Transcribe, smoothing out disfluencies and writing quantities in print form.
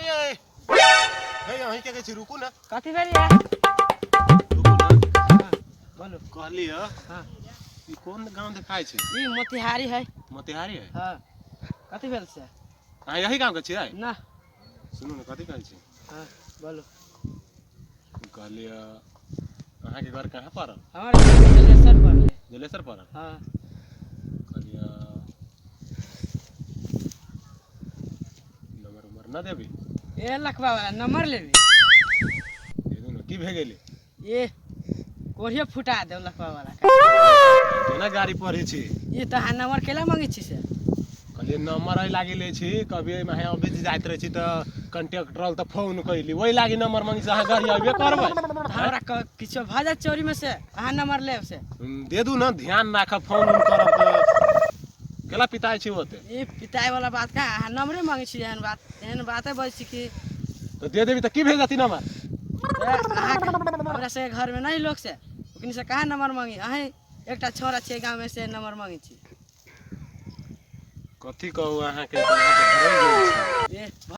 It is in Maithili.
अरे हे, अहीं के कहै छी, रुकू ने। कथी भेल या? रुकू ने। बोलू। कहली ह। हाँ। ई कोन गांव देखाइ छै? ई मोतिहारी है। मोतिहारी है? हाँ, कथी भेल से? अहाँ यही गांव के छियै? ना। सुनू ने, कथी कहै छी? हाँ, बोलू। कहली ह, अहाँके घर कहाँ पड़ल? हमर जलेसर पर ले। जलेसर पड़ल? हाँ। कहली ह, नंबर उम्बर न देबी? ए लखवा वाला, नंबर लेबी? दे दू ने, की भे गेलै? ए कोढ़ियो फुटा देब लखवा वाला। केना गाड़ी पढ़ै छी? ई तऽ अहाँ नंबर केला मांगै छी से? कहलियै नंबर एहि लागी लै छी, कभी एहिमे अहाँ अबै जाइत रहै छी तऽ कॉन्टेक्ट रहल तऽ फोन कैली, ओहि लागी नंबर मांगै छी। अहाँ गाड़ी अयबे करबै। हमरा किछो भऽ जायत चोरी में से अहाँ नंबर लेब से? दे दू ने, ध्यान राखब, फोन उन करब तऽ केला पिताइ छी ओते? ई पिताई वाला बात कहाँ, अहाँ नंबरे मांगै छी, एहन बात, एहन बाते बजै छी कि। तऽ दे देबी तऽ की भेज जाती नंबर? ए, अहाँके हमरा सबके घरमे नहीं लोग से ओकनी से कहाँ नंबर मांगी? अहीं एकटा छोरा छियै गाँवमे से नंबर मांगै छी। कथी कहू अहाँके, तऽ अहाँके भरल गेल छी। ए।